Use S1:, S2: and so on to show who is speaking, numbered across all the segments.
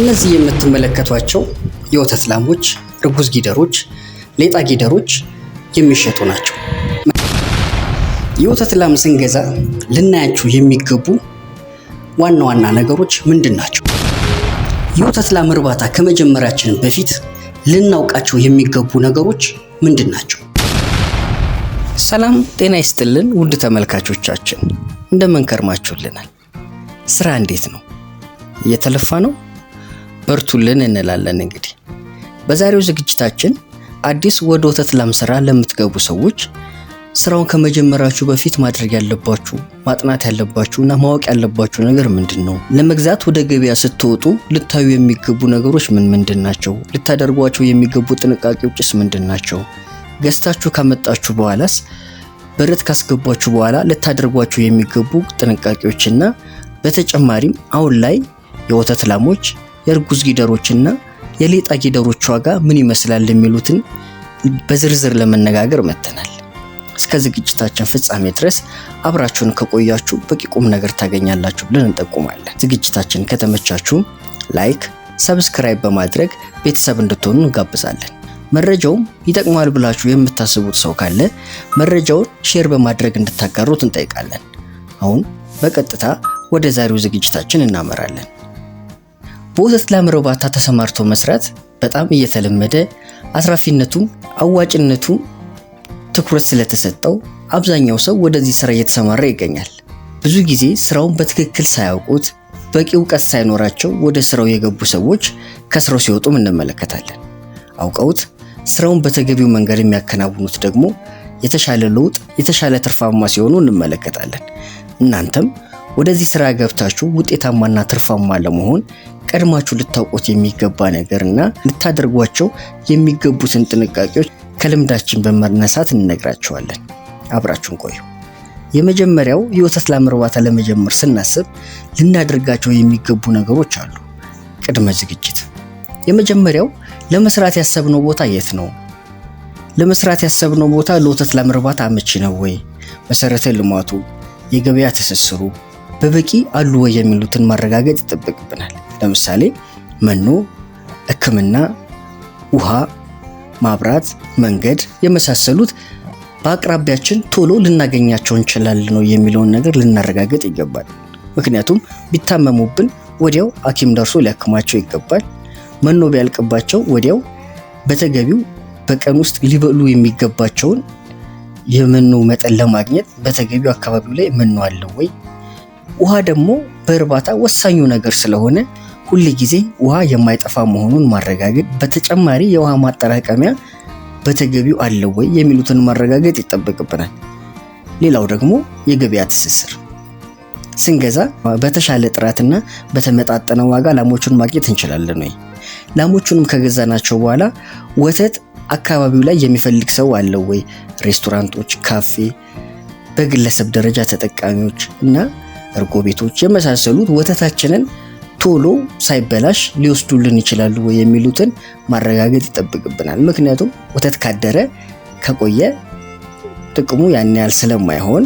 S1: እነዚህ የምትመለከቷቸው የወተት ላሞች፣ እርጉዝ ጊደሮች፣ ሌጣ ጊደሮች የሚሸጡ ናቸው። የወተት ላም ስንገዛ ልናያቸው የሚገቡ ዋና ዋና ነገሮች ምንድን ናቸው? የወተት ላም እርባታ ከመጀመራችን በፊት ልናውቃቸው የሚገቡ ነገሮች ምንድን ናቸው? ሰላም ጤና ይስጥልን ውድ ተመልካቾቻችን፣ እንደምን ከርማችሁልናል? ስራ እንዴት ነው? እየተለፋ ነው? በርቱልን እንላለን። እንግዲህ በዛሬው ዝግጅታችን አዲስ ወደ ወተት ላም ስራ ለምትገቡ ሰዎች ስራውን ከመጀመራችሁ በፊት ማድረግ ያለባችሁ፣ ማጥናት ያለባችሁ እና ማወቅ ያለባችሁ ነገር ምንድን ነው? ለመግዛት ወደ ገበያ ስትወጡ ልታዩ የሚገቡ ነገሮች ምን ምንድን ናቸው? ልታደርጓቸው የሚገቡ ጥንቃቄዎችስ ምንድን ናቸው? ገዝታችሁ ካመጣችሁ በኋላስ በረት ካስገቧችሁ በኋላ ልታደርጓቸው የሚገቡ ጥንቃቄዎችና በተጨማሪም አሁን ላይ የወተት ላሞች፣ የእርጉዝ ጊደሮችና የሌጣ ጊደሮች ዋጋ ምን ይመስላል የሚሉትን በዝርዝር ለመነጋገር መጥተናል። እስከ ዝግጅታችን ፍጻሜ ድረስ አብራችሁን ከቆያችሁ በቂ ቁም ነገር ታገኛላችሁ ብለን እንጠቁማለን። ዝግጅታችን ከተመቻችሁም like፣ subscribe በማድረግ ቤተሰብ እንድትሆኑ እንጋብዛለን። መረጃውም ይጠቅማል ብላችሁ የምታስቡት ሰው ካለ መረጃውን share በማድረግ እንድታጋሩት እንጠይቃለን። አሁን በቀጥታ ወደ ዛሬው ዝግጅታችን እናመራለን። በወተት ላም እርባታ ተሰማርቶ መስራት በጣም እየተለመደ፣ አትራፊነቱም አዋጭነቱም ትኩረት ስለተሰጠው አብዛኛው ሰው ወደዚህ ስራ እየተሰማራ ይገኛል። ብዙ ጊዜ ስራውን በትክክል ሳያውቁት፣ በቂ እውቀት ሳይኖራቸው ወደ ስራው የገቡ ሰዎች ከስራው ሲወጡም እንመለከታለን። አውቀውት ስራውን በተገቢው መንገድ የሚያከናውኑት ደግሞ የተሻለ ለውጥ፣ የተሻለ ትርፋማ ሲሆኑ እንመለከታለን። እናንተም ወደዚህ ስራ ገብታችሁ ውጤታማና ትርፋማ ለመሆን ቀድማችሁ ልታውቁት የሚገባ ነገርና ልታደርጓቸው የሚገቡትን ጥንቃቄዎች ከልምዳችን በመነሳት እንነግራችኋለን። አብራችሁን ቆዩ። የመጀመሪያው የወተት ላም እርባታ ለመጀመር ስናስብ ልናደርጋቸው የሚገቡ ነገሮች አሉ። ቅድመ ዝግጅት። የመጀመሪያው ለመስራት ያሰብነው ቦታ የት ነው? ለመስራት ያሰብነው ቦታ ለወተት ላም እርባታ አመቺ ነው ወይ? መሰረተ ልማቱ፣ የገበያ ትስስሩ በበቂ አሉ ወይ የሚሉትን ማረጋገጥ ይጠበቅብናል። ለምሳሌ መኖ፣ ሕክምና፣ ውሃ፣ ማብራት፣ መንገድ የመሳሰሉት በአቅራቢያችን ቶሎ ልናገኛቸው እንችላለን ነው የሚለውን ነገር ልናረጋግጥ ይገባል። ምክንያቱም ቢታመሙብን ወዲያው ሐኪም ደርሶ ሊያክማቸው ይገባል። መኖ ቢያልቅባቸው ወዲያው በተገቢው በቀን ውስጥ ሊበሉ የሚገባቸውን የመኖ መጠን ለማግኘት በተገቢው አካባቢው ላይ መኖ አለው ወይ? ውሃ ደግሞ በእርባታ ወሳኙ ነገር ስለሆነ ሁል ጊዜ ውሃ የማይጠፋ መሆኑን ማረጋገጥ፣ በተጨማሪ የውሃ ማጠራቀሚያ በተገቢው አለው ወይ የሚሉትን ማረጋገጥ ይጠበቅብናል። ሌላው ደግሞ የገበያ ትስስር፣ ስንገዛ በተሻለ ጥራትና በተመጣጠነ ዋጋ ላሞቹን ማግኘት እንችላለን ወይ? ላሞቹንም ከገዛናቸው በኋላ ወተት አካባቢው ላይ የሚፈልግ ሰው አለው ወይ? ሬስቶራንቶች፣ ካፌ፣ በግለሰብ ደረጃ ተጠቃሚዎች እና እርጎ ቤቶች የመሳሰሉት ወተታችንን ቶሎ ሳይበላሽ ሊወስዱልን ይችላሉ ወይ የሚሉትን ማረጋገጥ ይጠበቅብናል። ምክንያቱም ወተት ካደረ፣ ከቆየ ጥቅሙ ያን ያህል ስለማይሆን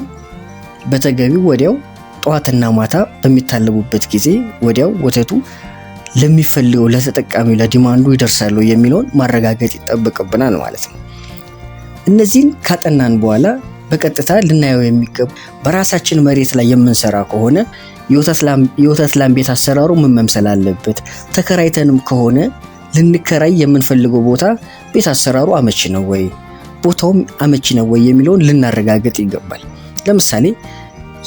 S1: በተገቢው ወዲያው ጠዋትና ማታ በሚታለቡበት ጊዜ ወዲያው ወተቱ ለሚፈልገው ለተጠቃሚው ለ demand ኡ ይደርሳሉ የሚለውን ማረጋገጥ ይጠበቅብናል ማለት ነው። እነዚህን ካጠናን በኋላ በቀጥታ ልናየው የሚገቡ በራሳችን መሬት ላይ የምንሰራ ከሆነ የወተት ላም ቤት አሰራሩ ምን መምሰል አለበት? ተከራይተንም ከሆነ ልንከራይ የምንፈልገው ቦታ ቤት አሰራሩ አመቺ ነው ወይ፣ ቦታውም አመቺ ነው ወይ የሚለውን ልናረጋግጥ ይገባል። ለምሳሌ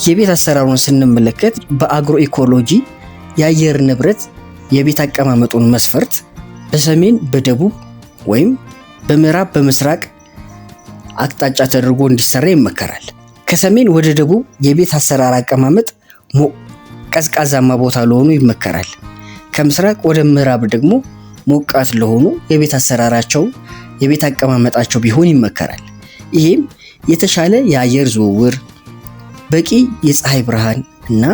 S1: የቤት አሰራሩን ስንመለከት በ agro ecology የአየር ንብረት የቤት አቀማመጡን መስፈርት በሰሜን፣ በደቡብ ወይም በምዕራብ፣ በምስራቅ አቅጣጫ ተደርጎ እንዲሰራ ይመከራል። ከሰሜን ወደ ደቡብ የቤት አሰራር አቀማመጥ ቀዝቃዛማ ቦታ ለሆኑ ይመከራል። ከምስራቅ ወደ ምዕራብ ደግሞ ሞቃት ለሆኑ የቤት አሰራራቸው የቤት አቀማመጣቸው ቢሆን ይመከራል። ይሄም የተሻለ የአየር ዝውውር፣ በቂ የፀሐይ ብርሃን እና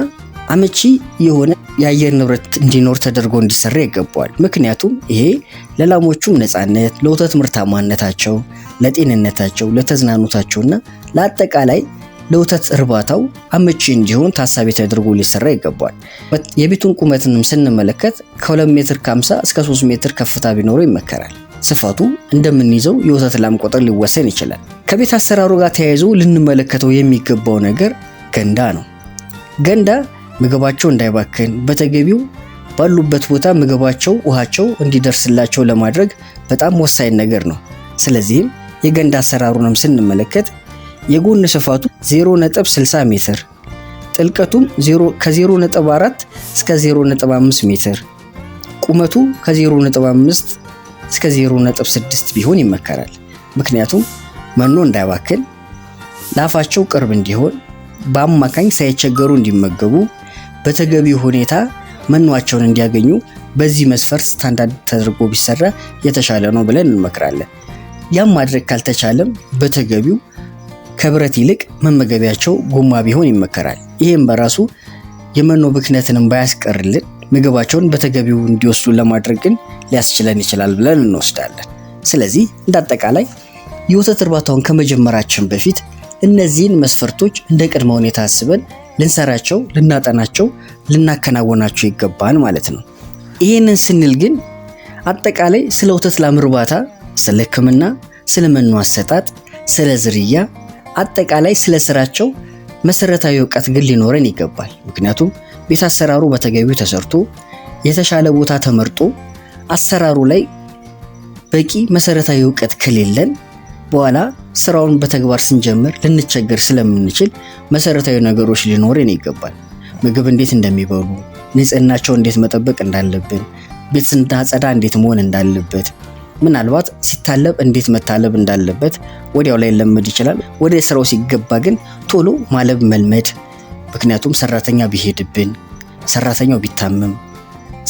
S1: አመቺ የሆነ የአየር ንብረት እንዲኖር ተደርጎ እንዲሰራ ይገባዋል። ምክንያቱም ይሄ ለላሞቹም ነፃነት፣ ለወተት ምርታማነታቸው፣ ለጤንነታቸው፣ ለተዝናኖታቸውና ለአጠቃላይ ለወተት እርባታው አመቺ እንዲሆን ታሳቢ ተደርጎ ሊሰራ ይገባል። የቤቱን ቁመትንም ስንመለከት ከ2 ሜትር ከ50 እስከ 3 ሜትር ከፍታ ቢኖረው ይመከራል። ስፋቱ እንደምንይዘው የወተት ላም ቁጥር ሊወሰን ይችላል። ከቤት አሰራሩ ጋር ተያይዞ ልንመለከተው የሚገባው ነገር ገንዳ ነው። ገንዳ ምግባቸው እንዳይባክን በተገቢው ባሉበት ቦታ ምግባቸው፣ ውሃቸው እንዲደርስላቸው ለማድረግ በጣም ወሳኝ ነገር ነው። ስለዚህም የገንዳ አሰራሩንም ስንመለከት የጎን ስፋቱ 0.60 ሜትር፣ ጥልቀቱም ከ0.4 እስከ 0.5 ሜትር፣ ቁመቱ ከ0.5 እስከ 0.6 ቢሆን ይመከራል። ምክንያቱም መኖ እንዳይባክን፣ ለአፋቸው ቅርብ እንዲሆን፣ በአማካኝ ሳይቸገሩ እንዲመገቡ፣ በተገቢው ሁኔታ መኗቸውን እንዲያገኙ በዚህ መስፈርት ስታንዳርድ ተደርጎ ቢሰራ የተሻለ ነው ብለን እንመክራለን። ያም ማድረግ ካልተቻለም በተገቢው ከብረት ይልቅ መመገቢያቸው ጎማ ቢሆን ይመከራል። ይህም በራሱ የመኖ ብክነትንም ባያስቀርልን ምግባቸውን በተገቢው እንዲወስዱ ለማድረግ ግን ሊያስችለን ይችላል ብለን እንወስዳለን። ስለዚህ እንደ አጠቃላይ የወተት እርባታውን ከመጀመራችን በፊት እነዚህን መስፈርቶች እንደ ቅድመ ሁኔታ አስበን ልንሰራቸው፣ ልናጠናቸው፣ ልናከናወናቸው ይገባል ማለት ነው። ይህንን ስንል ግን አጠቃላይ ስለ ወተት ላም እርባታ፣ ስለ ሕክምና፣ ስለ መኖ አሰጣጥ፣ ስለ ዝርያ፣ አጠቃላይ ስለ ስራቸው መሰረታዊ እውቀት ግን ሊኖረን ይገባል። ምክንያቱም ቤት አሰራሩ በተገቢው ተሰርቶ የተሻለ ቦታ ተመርጦ አሰራሩ ላይ በቂ መሰረታዊ እውቀት ከሌለን በኋላ ስራውን በተግባር ስንጀምር ልንቸገር ስለምንችል መሰረታዊ ነገሮች ሊኖረን ይገባል። ምግብ እንዴት እንደሚበሉ፣ ንጽህናቸው እንዴት መጠበቅ እንዳለብን፣ ቤት ስናጸዳ እንዴት መሆን እንዳለበት፣ ምናልባት ሲታለብ እንዴት መታለብ እንዳለበት ወዲያው ላይ ለመድ ይችላል። ወደ ስራው ሲገባ ግን ቶሎ ማለብ መልመድ። ምክንያቱም ሰራተኛ ቢሄድብን፣ ሰራተኛው ቢታመም፣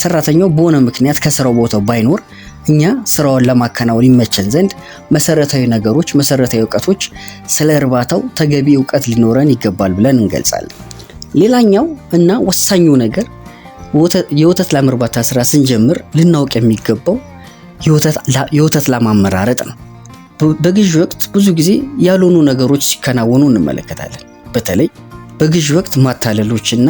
S1: ሰራተኛው በሆነ ምክንያት ከስራው ቦታው ባይኖር እኛ ስራውን ለማከናወን ይመቸን ዘንድ መሰረታዊ ነገሮች፣ መሰረታዊ እውቀቶች ስለ እርባታው ተገቢ እውቀት ሊኖረን ይገባል ብለን እንገልጻለን። ሌላኛው እና ወሳኙ ነገር የወተት ላም እርባታ ስራ ስንጀምር ልናውቅ የሚገባው የወተት ላም አመራረጥ ነው። በግዢ ወቅት ብዙ ጊዜ ያልሆኑ ነገሮች ሲከናወኑ እንመለከታለን። በተለይ በግዢ ወቅት ማታለሎችና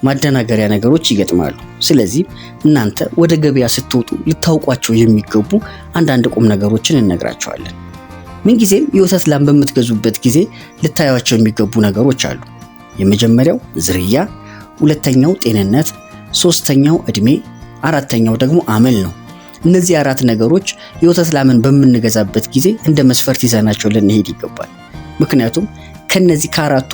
S1: ማደናገሪያ ነገሮች ይገጥማሉ። ስለዚህ እናንተ ወደ ገበያ ስትወጡ ልታውቋቸው የሚገቡ አንዳንድ ቁም ነገሮችን እንነግራቸዋለን። ምንጊዜም የወተት ላም በምትገዙበት ጊዜ ልታዩቸው የሚገቡ ነገሮች አሉ። የመጀመሪያው ዝርያ፣ ሁለተኛው ጤንነት፣ ሶስተኛው እድሜ፣ አራተኛው ደግሞ አመል ነው። እነዚህ አራት ነገሮች የወተት ላምን በምንገዛበት ጊዜ እንደ መስፈርት ይዘናቸው ልንሄድ ይገባል። ምክንያቱም ከነዚህ ከአራቱ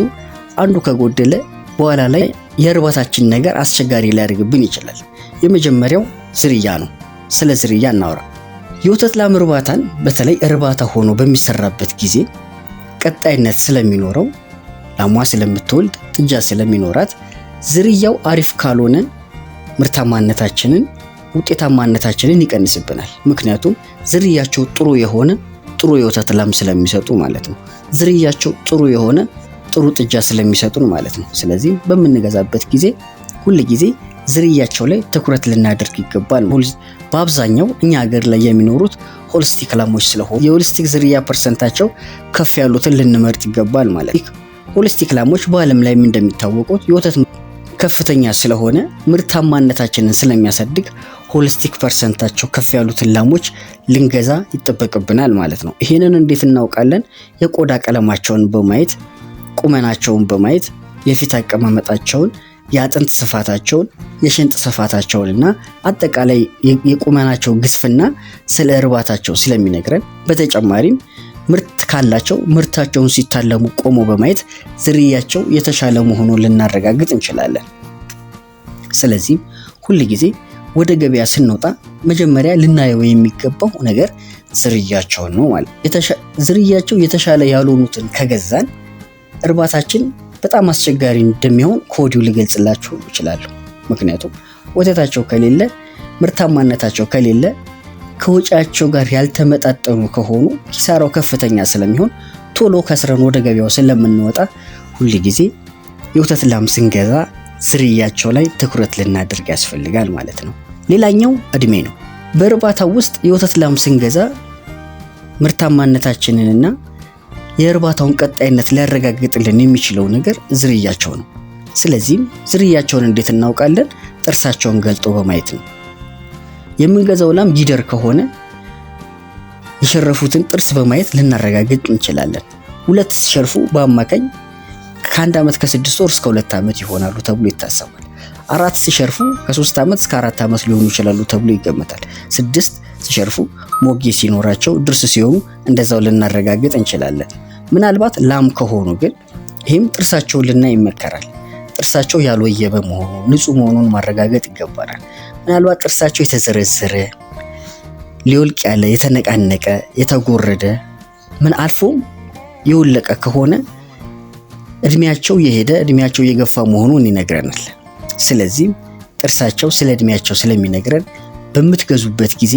S1: አንዱ ከጎደለ በኋላ ላይ የእርባታችን ነገር አስቸጋሪ ሊያደርግብን ይችላል። የመጀመሪያው ዝርያ ነው። ስለ ዝርያ እናውራ። የወተት ላም እርባታን በተለይ እርባታ ሆኖ በሚሰራበት ጊዜ ቀጣይነት ስለሚኖረው፣ ላሟ ስለምትወልድ፣ ጥጃ ስለሚኖራት ዝርያው አሪፍ ካልሆነ ምርታማነታችንን ውጤታማነታችንን ይቀንስብናል። ምክንያቱም ዝርያቸው ጥሩ የሆነ ጥሩ የወተት ላም ስለሚሰጡ ማለት ነው። ዝርያቸው ጥሩ የሆነ ጥሩ ጥጃ ስለሚሰጡን ማለት ነው። ስለዚህ በምንገዛበት ጊዜ ሁል ጊዜ ዝርያቸው ላይ ትኩረት ልናደርግ ይገባል። በአብዛኛው እኛ ሀገር ላይ የሚኖሩት ሆልስቲክ ላሞች ስለሆኑ የሆልስቲክ ዝርያ percent ኣቸው ከፍ ያሉትን ልንመርጥ ይገባል ማለት ነው። ሆልስቲክ ላሞች በዓለም ላይም እንደሚታወቁት የወተት ከፍተኛ ስለሆነ ምርታማነታችንን ስለሚያሳድግ ሆልስቲክ percent ኣቸው ከፍ ያሉትን ላሞች ልንገዛ ይጠበቅብናል ማለት ነው። ይሄንን እንዴት እናውቃለን? የቆዳ ቀለማቸውን በማየት፣ ቁመናቸውን በማየት፣ የፊት አቀማመጣቸውን፣ የአጥንት ስፋታቸውን፣ የሽንጥ ስፋታቸውን እና አጠቃላይ የቁመናቸው ግዝፍና ስለ እርባታቸው ስለሚነግረን፣ በተጨማሪም ምርት ካላቸው ምርታቸውን ሲታለሙ ቆሞ በማየት ዝርያቸው የተሻለ መሆኑን ልናረጋግጥ እንችላለን። ስለዚህም ሁል ጊዜ ወደ ገበያ ስንወጣ መጀመሪያ ልናየው የሚገባው ነገር ዝርያቸውን ነው ማለት። ዝርያቸው የተሻለ ያልሆኑትን ከገዛን እርባታችን በጣም አስቸጋሪ እንደሚሆን ከወዲሁ ልገልጽላችሁ እችላለሁ። ምክንያቱም ወተታቸው ከሌለ፣ ምርታማነታቸው ከሌለ፣ ከወጪያቸው ጋር ያልተመጣጠኑ ከሆኑ ኪሳራው ከፍተኛ ስለሚሆን ቶሎ ከስረን ወደ ገበያው ስለምንወጣ ሁል ጊዜ የወተት ላም ስንገዛ ዝርያቸው ላይ ትኩረት ልናደርግ ያስፈልጋል ማለት ነው። ሌላኛው እድሜ ነው። በእርባታው ውስጥ የወተት ላም ስንገዛ ምርታማነታችንንና የእርባታውን ቀጣይነት ሊያረጋግጥልን የሚችለው ነገር ዝርያቸው ነው። ስለዚህም ዝርያቸውን እንዴት እናውቃለን? ጥርሳቸውን ገልጦ በማየት ነው። የምንገዛው ላም ጊደር ከሆነ የሸረፉትን ጥርስ በማየት ልናረጋግጥ እንችላለን። 2 ሲሸርፉ በአማካኝ ከ1 ዓመት ከ6 ወር እስከ 2 ዓመት ይሆናሉ ተብሎ ይታሰባል። 4 ሲሸርፉ ከ3 ዓመት እስከ 4 ዓመት ሊሆኑ ይችላሉ ተብሎ ይገመታል። 6 ሲሸርፉ ሞጌ ሲኖራቸው ድርስ ሲሆኑ እንደዛው ልናረጋግጥ እንችላለን። ምናልባት ላም ከሆኑ ግን ይህም ጥርሳቸውን ልናይ ይመከራል። ጥርሳቸው ያልወየበ መሆኑ ንጹህ መሆኑን ማረጋገጥ ይገባናል። ምናልባት ጥርሳቸው የተዘረዘረ፣ ሊወልቅ ያለ፣ የተነቃነቀ፣ የተጎረደ ምን አልፎም የወለቀ ከሆነ እድሜያቸው የሄደ እድሜያቸው የገፋ መሆኑን ይነግረናል። ስለዚህም ጥርሳቸው ስለ እድሜያቸው ስለሚነግረን በምትገዙበት ጊዜ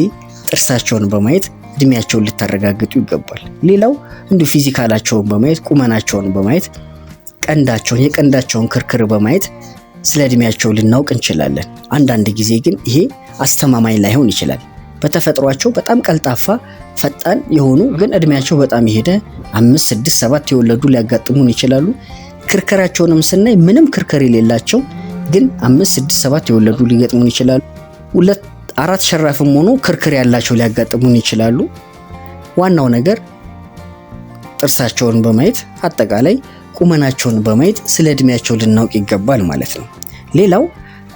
S1: ጥርሳቸውን በማየት እድሜያቸውን ልታረጋግጡ ይገባል። ሌላው እንዲሁ ፊዚካላቸውን በማየት ቁመናቸውን በማየት ቀንዳቸውን የቀንዳቸውን ክርክር በማየት ስለ እድሜያቸው ልናውቅ እንችላለን። አንዳንድ ጊዜ ግን ይሄ አስተማማኝ ላይሆን ይችላል። በተፈጥሯቸው በጣም ቀልጣፋ ፈጣን የሆኑ ግን እድሜያቸው በጣም የሄደ 5፣ 6፣ 7 የወለዱ ሊያጋጥሙን ይችላሉ። ክርክራቸውንም ስናይ ምንም ክርክር የሌላቸው ግን 5፣ 6፣ 7 የወለዱ ሊገጥሙን ይችላሉ። 2፣ 4 ሸራፍም ሆኖ ክርክር ያላቸው ሊያጋጥሙን ይችላሉ። ዋናው ነገር ጥርሳቸውን በማየት አጠቃላይ ቁመናቸውን በማየት ስለ እድሜያቸው ልናውቅ ይገባል ማለት ነው። ሌላው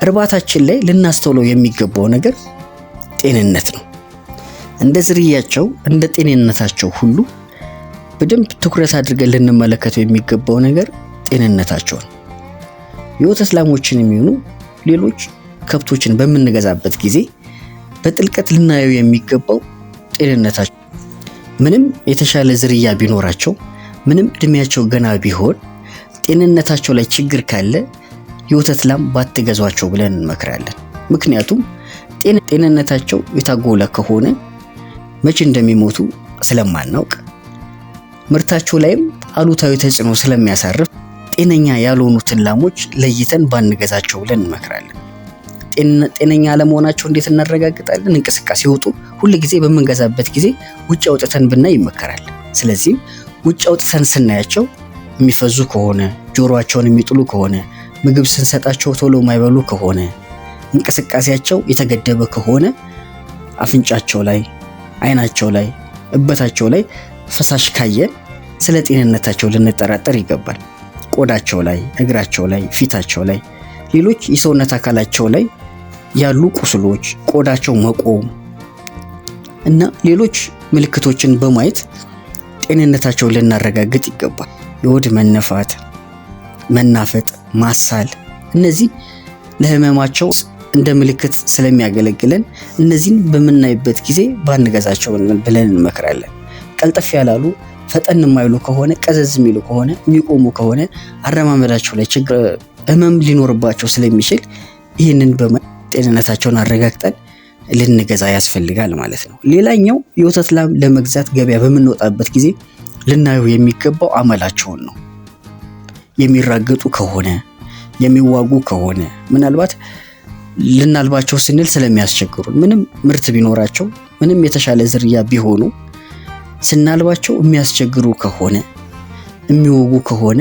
S1: እርባታችን ላይ ልናስተውለው የሚገባው ነገር ጤንነት ነው። እንደ ዝርያቸው እንደ ጤንነታቸው ሁሉ በደንብ ትኩረት አድርገን ልንመለከተው የሚገባው ነገር ጤንነታቸው ነው። የወተት ላሞችን የሚሆኑ ሌሎች ከብቶችን በምንገዛበት ጊዜ በጥልቀት ልናየው የሚገባው ጤንነታቸው። ምንም የተሻለ ዝርያ ቢኖራቸው፣ ምንም እድሜያቸው ገና ቢሆን ጤንነታቸው ላይ ችግር ካለ የወተት ላም ባትገዟቸው ብለን እንመክራለን። ምክንያቱም ጤንነታቸው የታጎለ ከሆነ መቼ እንደሚሞቱ ስለማናውቅ ምርታቸው ላይም አሉታዊ ተጽዕኖ ስለሚያሳርፍ ጤነኛ ያልሆኑትን ላሞች ለይተን ባንገዛቸው ብለን እንመክራለን። ጤነኛ አለመሆናቸው እንዴት እናረጋግጣለን? እንቅስቃሴ ወጡ ሁል ጊዜ በምንገዛበት ጊዜ ውጭ አውጥተን ብናይ ይመከራል። ስለዚህም ውጭ አውጥተን ስናያቸው የሚፈዙ ከሆነ፣ ጆሮአቸውን የሚጥሉ ከሆነ፣ ምግብ ስንሰጣቸው ቶሎ የማይበሉ ከሆነ፣ እንቅስቃሴያቸው የተገደበ ከሆነ፣ አፍንጫቸው ላይ፣ አይናቸው ላይ፣ እበታቸው ላይ ፈሳሽ ካየን ስለ ጤንነታቸው ልንጠራጠር ይገባል። ቆዳቸው ላይ፣ እግራቸው ላይ፣ ፊታቸው ላይ፣ ሌሎች የሰውነት አካላቸው ላይ ያሉ ቁስሎች፣ ቆዳቸው መቆም እና ሌሎች ምልክቶችን በማየት ጤንነታቸውን ልናረጋግጥ ይገባል። የሆድ መነፋት፣ መናፈጥ፣ ማሳል እነዚህ ለህመማቸው እንደ ምልክት ስለሚያገለግለን እነዚህን በምናይበት ጊዜ ባንገዛቸው ብለን እንመክራለን። ቀልጠፍ ያላሉ ፈጠን የማይሉ ከሆነ፣ ቀዘዝ የሚሉ ከሆነ፣ የሚቆሙ ከሆነ አረማመዳቸው ላይ ችግር ህመም ሊኖርባቸው ስለሚችል ይህንን ጤንነታቸውን አረጋግጠን ልንገዛ ያስፈልጋል ማለት ነው። ሌላኛው የወተት ላም ለመግዛት ገበያ በምንወጣበት ጊዜ ልናየው የሚገባው አመላቸውን ነው። የሚራገጡ ከሆነ፣ የሚዋጉ ከሆነ፣ ምናልባት ልናልባቸው ስንል ስለሚያስቸግሩን ምንም ምርት ቢኖራቸው ምንም የተሻለ ዝርያ ቢሆኑ ስናልባቸው የሚያስቸግሩ ከሆነ፣ የሚወጉ ከሆነ፣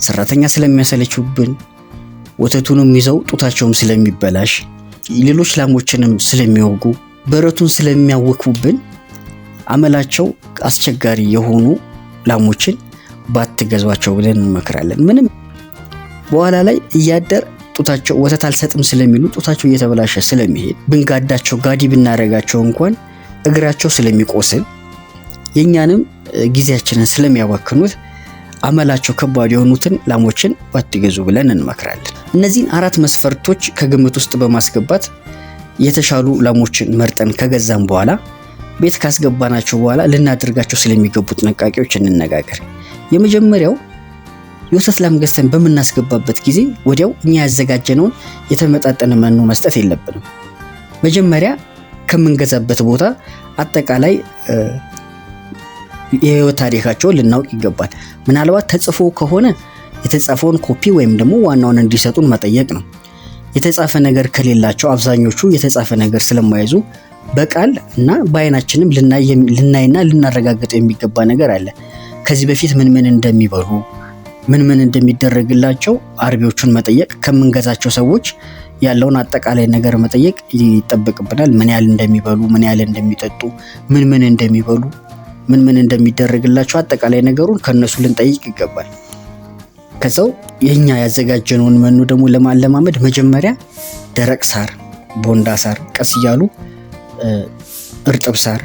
S1: ሰራተኛ ስለሚያሰለችብን፣ ወተቱንም ይዘው ጡታቸውም ስለሚበላሽ፣ ሌሎች ላሞችንም ስለሚወጉ፣ በረቱን ስለሚያወክቡብን አመላቸው አስቸጋሪ የሆኑ ላሞችን ባትገዟቸው ብለን እንመክራለን። ምንም በኋላ ላይ እያደር ጡታቸው ወተት አልሰጥም ስለሚሉ ጡታቸው እየተበላሸ ስለሚሄድ ብንጋዳቸው ጋዲ ብናረጋቸው እንኳን እግራቸው ስለሚቆስል የኛንም ጊዜያችንን ስለሚያባክኑት አመላቸው ከባድ የሆኑትን ላሞችን ባትገዙ ብለን እንመክራለን። እነዚህን 4 መስፈርቶች ከግምት ውስጥ በማስገባት የተሻሉ ላሞችን መርጠን ከገዛም በኋላ ቤት ካስገባናቸው በኋላ ልናደርጋቸው ስለሚገቡ ጥንቃቄዎች እንነጋገር። የመጀመሪያው የወተት ላም ገዝተን በምናስገባበት ጊዜ ወዲያው እኛ ያዘጋጀነውን የተመጣጠነ መኖ መስጠት የለብንም። መጀመሪያ ከምንገዛበት ቦታ አጠቃላይ የህይወት ታሪካቸውን ልናውቅ ይገባል። ምናልባት ተጽፎ ከሆነ የተጻፈውን ኮፒ ወይም ደግሞ ዋናውን እንዲሰጡን መጠየቅ ነው። የተጻፈ ነገር ከሌላቸው አብዛኞቹ የተጻፈ ነገር ስለማይዙ በቃል እና በአይናችንም ልናይና ልናረጋግጥ የሚገባ ነገር አለ። ከዚህ በፊት ምን ምን እንደሚበሉ፣ ምን ምን እንደሚደረግላቸው አርቢዎቹን መጠየቅ፣ ከምንገዛቸው ሰዎች ያለውን አጠቃላይ ነገር መጠየቅ ይጠበቅብናል። ምን ያህል እንደሚበሉ፣ ምን ያህል እንደሚጠጡ፣ ምን ምን እንደሚበሉ፣ ምን ምን እንደሚደረግላቸው አጠቃላይ ነገሩን ከነሱ ልንጠይቅ ይገባል። ከዛው የኛ ያዘጋጀነውን መኖ ደግሞ ለማለማመድ መጀመሪያ ደረቅ ሳር፣ ቦንዳ ሳር፣ ቀስ እያሉ እርጥብ ሳር፣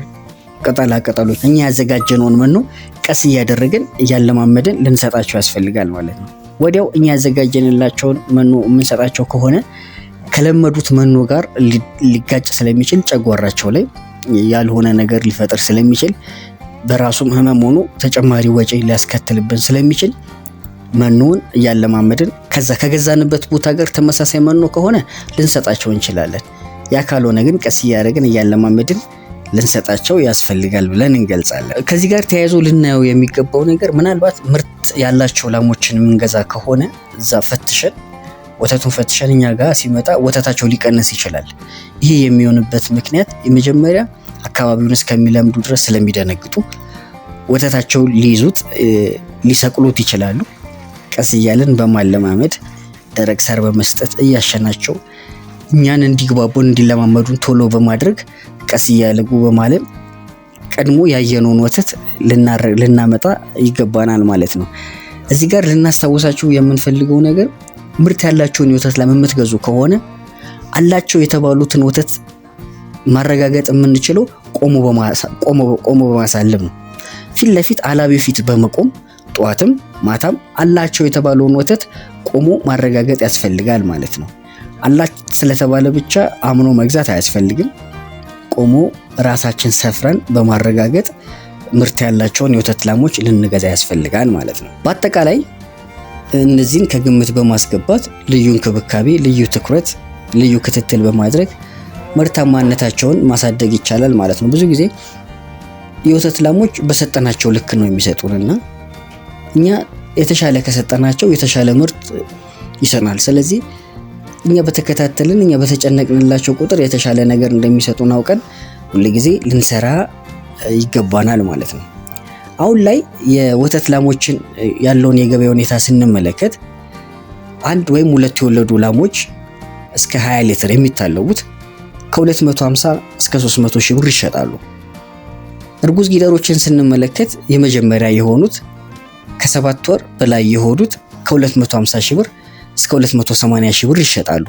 S1: ቅጠላ ቅጠሎች፣ እኛ ያዘጋጀነውን መኖ ቀስ እያደረግን እያለማመድን ልንሰጣቸው ያስፈልጋል ማለት ነው። ወዲያው እኛ ያዘጋጀንላቸውን መኖ የምንሰጣቸው ከሆነ ከለመዱት መኖ ጋር ሊጋጭ ስለሚችል፣ ጨጓራቸው ላይ ያልሆነ ነገር ሊፈጥር ስለሚችል፣ በራሱም ህመም ሆኖ ተጨማሪ ወጪ ሊያስከትልብን ስለሚችል መኖውን እያለማመድን ከዛ ከገዛንበት ቦታ ጋር ተመሳሳይ መኖ ከሆነ ልንሰጣቸው እንችላለን። ያ ካልሆነ ግን ቀስ እያደረግን እያለማመድን ልንሰጣቸው ያስፈልጋል ብለን እንገልጻለን። ከዚህ ጋር ተያይዞ ልናየው የሚገባው ነገር ምናልባት ምርት ያላቸው ላሞችን የምንገዛ ከሆነ እዛ ፈትሸን፣ ወተቱን ፈትሸን እኛ ጋር ሲመጣ ወተታቸው ሊቀንስ ይችላል። ይህ የሚሆንበት ምክንያት የመጀመሪያ አካባቢውን እስከሚለምዱ ድረስ ስለሚደነግጡ ወተታቸው ሊይዙት፣ ሊሰቅሉት ይችላሉ። ቀስ እያለን በማለማመድ፣ ደረቅ ሳር በመስጠት፣ እያሸናቸው እኛን እንዲግባቡን እንዲለማመዱን ቶሎ በማድረግ፣ ቀስ እያለጉ በማለም ቀድሞ ያየነውን ወተት ልናመጣ ይገባናል ማለት ነው። እዚህ ጋር ልናስታውሳችሁ የምንፈልገው ነገር ምርት ያላቸውን የወተት ላም የምትገዙ ከሆነ አላቸው የተባሉትን ወተት ማረጋገጥ የምንችለው ቆሞ በማሳለብ ነው። ፊት ለፊት አላቢው ፊት በመቆም ጠዋትም ማታም አላቸው የተባለውን ወተት ቆሞ ማረጋገጥ ያስፈልጋል ማለት ነው። አላቸው ስለተባለ ብቻ አምኖ መግዛት አያስፈልግም። ቆሞ ራሳችን ሰፍረን በማረጋገጥ ምርት ያላቸውን የወተት ላሞች ልንገዛ ያስፈልጋል ማለት ነው። በአጠቃላይ እነዚህን ከግምት በማስገባት ልዩ እንክብካቤ፣ ልዩ ትኩረት፣ ልዩ ክትትል በማድረግ ምርታማነታቸውን ማሳደግ ይቻላል ማለት ነው። ብዙ ጊዜ የወተት ላሞች በሰጠናቸው ልክ ነው የሚሰጡንና እኛ የተሻለ ከሰጠናቸው የተሻለ ምርት ይሰናል። ስለዚህ እኛ በተከታተልን፣ እኛ በተጨነቅንላቸው ቁጥር የተሻለ ነገር እንደሚሰጡን አውቀን ሁልጊዜ ልንሰራ ይገባናል ማለት ነው። አሁን ላይ የወተት ላሞችን ያለውን የገበያ ሁኔታ ስንመለከት አንድ ወይም ሁለት የወለዱ ላሞች እስከ 20 ሊትር የሚታለቡት ከ250 እስከ 300 ሺህ ብር ይሸጣሉ። እርጉዝ ጊደሮችን ስንመለከት የመጀመሪያ የሆኑት ከ7 ወር በላይ የሆኑት ከ250 ሺህ ብር እስከ 280 ሺህ ብር ይሸጣሉ።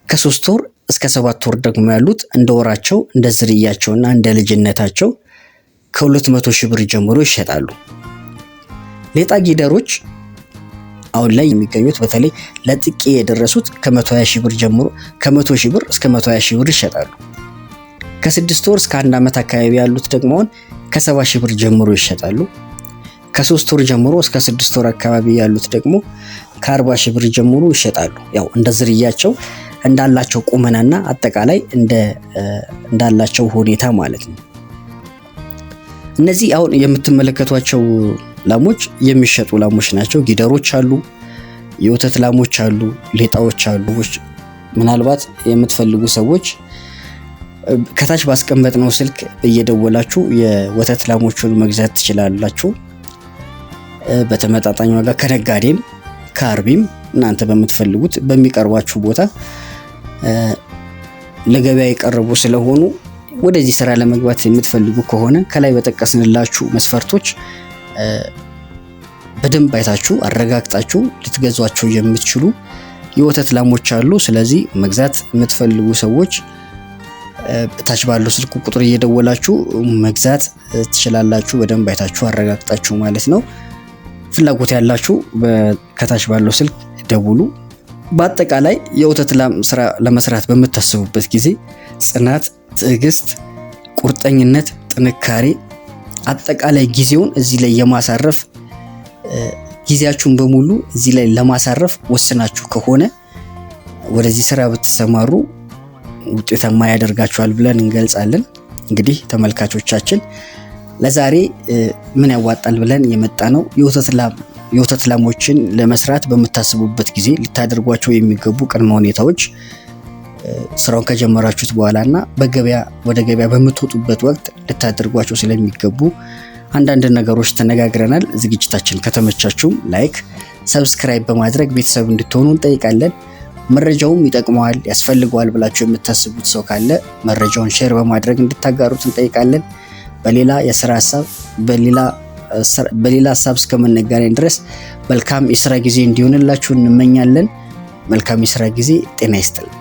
S1: ከ3 ወር እስከ 7 ወር ደግሞ ያሉት እንደ ወራቸው፣ እንደ ዝርያቸውና እንደ ልጅነታቸው ከ200 ሺህ ብር ጀምሮ ይሸጣሉ። ሌጣ ጊደሮች አሁን ላይ የሚገኙት በተለይ ለጥቄ የደረሱት ከ120 ሺህ ብር ጀምሮ፣ ከ100 ሺህ ብር እስከ 120 ሺህ ብር ይሸጣሉ። ከ6 ወር እስከ አንድ ዓመት አካባቢ ያሉት ደግሞ አሁን ከ70 ሺህ ብር ጀምሮ ይሸጣሉ። ከ3 ወር ጀምሮ እስከ 6 ወር አካባቢ ያሉት ደግሞ ከ40 ሺህ ብር ጀምሮ ይሸጣሉ። ያው እንደ ዝርያቸው፣ እንዳላቸው ቁመናና አጠቃላይ እንዳላቸው ሁኔታ ማለት ነው። እነዚህ አሁን የምትመለከቷቸው ላሞች የሚሸጡ ላሞች ናቸው። ጊደሮች አሉ፣ የወተት ላሞች አሉ፣ ሌጣዎች አሉ። ምናልባት የምትፈልጉ ሰዎች ከታች ባስቀመጥነው ስልክ እየደወላችሁ የወተት ላሞቹን መግዛት ትችላላችሁ። በተመጣጣኝ ዋጋ ከነጋዴም ከአርቢም እናንተ በምትፈልጉት በሚቀርባችሁ ቦታ ለገበያ የቀረቡ ስለሆኑ ወደዚህ ስራ ለመግባት የምትፈልጉ ከሆነ ከላይ በጠቀስንላችሁ መስፈርቶች በደንብ አይታችሁ አረጋግጣችሁ ልትገዟቸው የምትችሉ የወተት ላሞች አሉ። ስለዚህ መግዛት የምትፈልጉ ሰዎች ታች ባለው ስልክ ቁጥር እየደወላችሁ መግዛት ትችላላችሁ። በደንብ አይታችሁ አረጋግጣችሁ ማለት ነው። ፍላጎት ያላችሁ ከታች ባለው ስልክ ደውሉ። በአጠቃላይ የወተት ላም ስራ ለመስራት በምታስቡበት ጊዜ ጽናት፣ ትዕግስት፣ ቁርጠኝነት፣ ጥንካሬ፣ አጠቃላይ ጊዜውን እዚህ ላይ የማሳረፍ፣ ጊዜያችሁን በሙሉ እዚህ ላይ ለማሳረፍ ወስናችሁ ከሆነ ወደዚህ ስራ ብትሰማሩ ውጤታማ ያደርጋችኋል ብለን እንገልጻለን። እንግዲህ ተመልካቾቻችን፣ ለዛሬ ምን ያዋጣል ብለን የመጣ ነው የወተት ላሞችን ለመስራት በምታስቡበት ጊዜ ልታደርጓቸው የሚገቡ ቅድመ ሁኔታዎች፣ ስራውን ከጀመራችሁት በኋላ እና በገበያ ወደ ገበያ በምትወጡበት ወቅት ልታደርጓቸው ስለሚገቡ አንዳንድ ነገሮች ተነጋግረናል። ዝግጅታችን ከተመቻችሁም like፣ subscribe በማድረግ ቤተሰብ እንድትሆኑ እንጠይቃለን። መረጃውም ይጠቅመዋል፣ ያስፈልገዋል ብላችሁ የምታስቡት ሰው ካለ መረጃውን share በማድረግ እንድታጋሩት እንጠይቃለን። በሌላ የስራ ሀሳብ በሌላ ሀሳብ እስከምንገናኝ ድረስ መልካም የስራ ጊዜ እንዲሆንላችሁ እንመኛለን። መልካም የስራ ጊዜ። ጤና ይስጥልን።